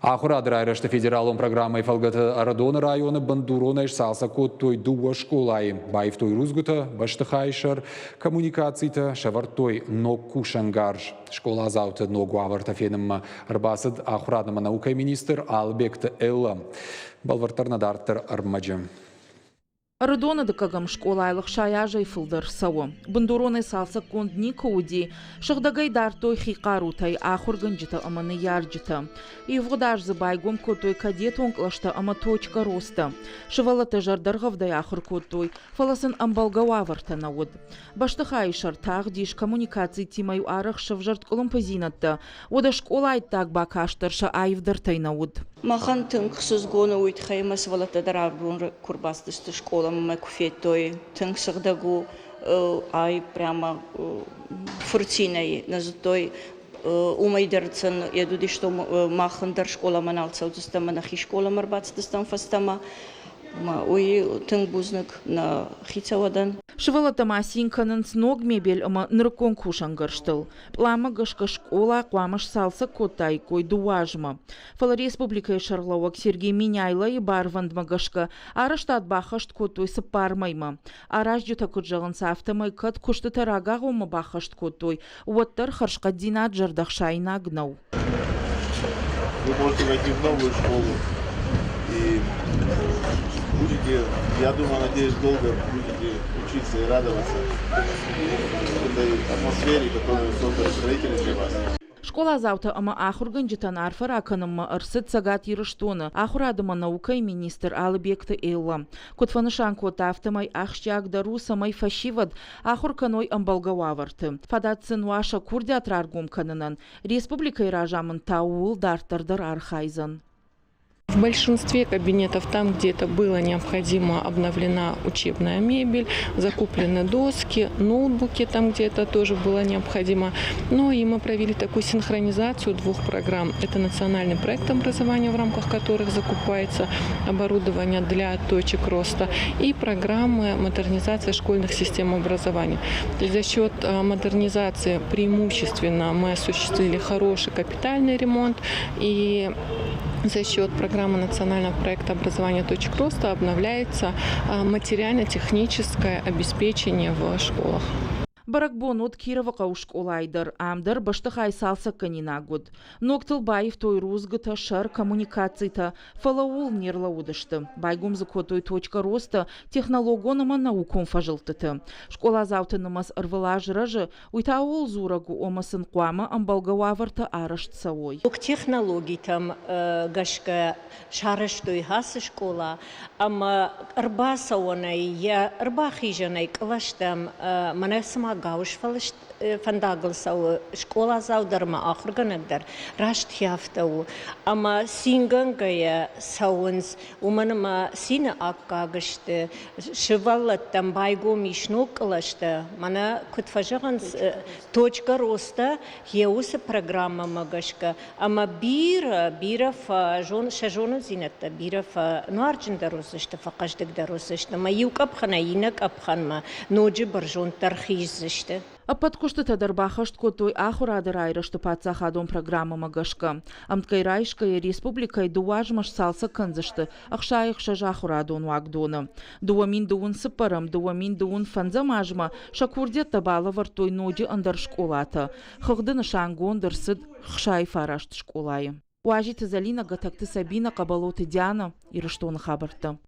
Ахуырады райрӕзты федералон программӕйы фӕлгӕты Ӕрыдоны районы бындуронӕй сцалцӕг кодтой дыууӕ скъолайы. Баивтой рудзгуытӕ, бӕстыхайы сӕр, коммуникацитӕ, сӕвӕрдтой ног кусӕнгарз. Скъоладзауты ног уавӕртӕ фенынмӕ ӕрбацыд ахуырад ӕмӕ наукӕйы министр Албегты Элла. Бӕлвырддӕр нӕ дарддӕр ӕрмӕджы. Ӕрыдоны дыккӕгӕм скъолайыл 60 азӕй фылдӕр цӕуы. Бындуронӕй цалцӕггонд никуы уыди, сыгъдӕгӕй дардтой хи хъарутӕй ахуыргӕнджытӕ ӕмӕ ныййарджытӕ. Ивгъуыд аз дзы байгом кодтой кадетон кълӕстӕ ӕмӕ точка роста. Сывӕллӕттӕ зӕрдӕргъӕвдӕй ахуыр кодтой, фӕлӕ сын ӕмбӕлгӕ уавӕртӕ нӕ уыд. Бӕстыхайы сӕр тагъд ис, коммуникацитимӕ-иу арӕх сӕвзӕрд къуылымпыдзинӕдтӕ, уӕдӕ скъолайы ӕддаг бакаст дӕр сӕ аивдӕртӕй нӕ уыд. Махӕн тынг хсызгон у уый тыххӕй ӕмӕ сывӕллӕттӕ дӕр абон куы рбацыдысты скъоламӕ ӕмӕ куы федтой, тынг сыгъдӕг у, ай прямо фырцинӕй нӕ зыдтой. Уымӕй дӕр сын йӕ уыдысты мах ӕндӕр скъоламӕ нал цӕудзыстӕм ӕмӕ нӕхи скъоламӕ ӕрбацыдыстӕм фӕстӕмӕ. Уый тынг бузныг нӕ хицауадӕн. Сывӕллӕттӕ ма цин кӕнынц ног мебель ӕмӕ нырыккон кусӕнгӕрзтыл. Пъланмӕ гӕсгӕ скъола хъуамӕ сцалцӕг кодтаиккой дыууӕ азмӕ. Фӕлӕ республикӕйы сӕргълӕууӕг Сергей Меняйлойы барвӕндмӕ гӕсгӕ арӕзтад баххӕст кодтой цыппар мӕймӕ. Аразджытӕ куыд зӕгъынц, афтӕмӕй кӕд куыстытӕ рагагъоммӕ баххӕст кодтой, уӕддӕр хӕрзхъӕддзинад зӕрдӕхсаинаг нӕу. Вы можете войти в новую школу и будете, я думаю, надеюсь, долго будете учиться и радоваться этой атмосфере, которую создали строители для вас. Скъоладзаутӕ ӕмӕ ахуыргӕнджытӕн арфӕ ракӕнынмӕ ӕрцыд Цӕгат Ирыстоны ахуырад ӕмӕ наукӕйы министр Алыбегты Эллӕ. Куыд фӕнысан кодта, афтӕмӕй ахсджиагдӕр у, цӕмӕй фӕсивӕд ахуыр кӕной ӕмбӕлгӕ уавӕрты. Фадат сын уа сӕ курдиат раргом кӕнынӕн, республикӕйы разамынд та ууыл дарддӕр дӕр архайдзӕн. В большинстве кабинетов там, где это было необходимо, обновлена учебная мебель, закуплены доски, ноутбуки там, где это тоже было необходимо. Ну и мы провели такую синхронизацию двух программ. Это национальный проект образования, в рамках которых закупается оборудование для точек роста, и программы модернизации школьных систем образования. То есть за счет модернизации преимущественно мы осуществили хороший капитальный ремонт и за счет программы национального проекта образования «Точек роста» обновляется материально-техническое обеспечение в школах. Бӕрӕгбон уыд Кировыхъӕуы скъолайы дӕр, ам дӕр бӕстыхай цалцӕггӕнинаг уыд. Ногтыл баивтой рудзгуытӕ, сӕр, коммуникацитӕ, фӕлӕ ууыл не рлӕууыдысты. Байгом дзы кодтой точка роста, технологон ӕмӕ наукон фӕзылдтыты. Скъоладзауты нымӕц ӕрвылаз рӕзы, Уый та ууыл дзурӕг у, ӕмӕ сын хъуамӕ ӕмбӕлгӕ уавӕртӕ арӕзт цӕуой. Ног технологитӕм гӕсгӕ сарӕзтой ацы скъола ӕмӕ ӕрбацӕуӕнӕй йӕ ӕрбахизӕнӕй кълӕстӕм мӕнӕ цыма гауыз фӕлыст фӕндагыл цӕуы скъоладзау дӕр ӕмӕ ахуыргӕнӕг дӕр, раст афтӕ у. Ӕмӕ цингӕнгӕйӕ цӕуынц, уымӕн ӕмӕ цины аккаг сты. Сывӕллӕттӕм байгом ис ног кълӕстӕ. Мӕнӕ куыд фӕзӕгъынц, точка роста йӕ уыцы программӕмӕ гӕсгӕ ӕмӕ бирӕ, бирӕ фӕзон, сӕ зонындзинӕдтӕ бирӕ фӕнуарджындӕр уыдзысты, фӕхъӕздыгдӕр уыдзысты ӕмӕ иу къӕпхӕнӕй иннӕ къӕпхӕнмӕ ноджы бӕрзонддӕр хиздзысты. Ӕппӕт куыстытӕ дӕр баххӕст кодтой ахуырады райрӕзты паддзахадон программӕмӕ гӕсгӕ. Ӕмткӕй райсгӕйӕ республикӕйы дыууӕ азмӕ сцалцӕг кӕндзысты 66 ахуырадон уагдоны. 2024-ӕм, 2025 азмӕ сӕ курдиӕттӕ балӕвӕрдтой ноджы ӕндӕр скъолатӕ. Хыгъды нысангонд ӕрцыд 69 скъолайы. Уазиты Зӕлинӕ, Гӕтӕгты Сабинӕ, Хъӕбӕлоты Дианӕ, Ирыстоны хабӕрттӕ.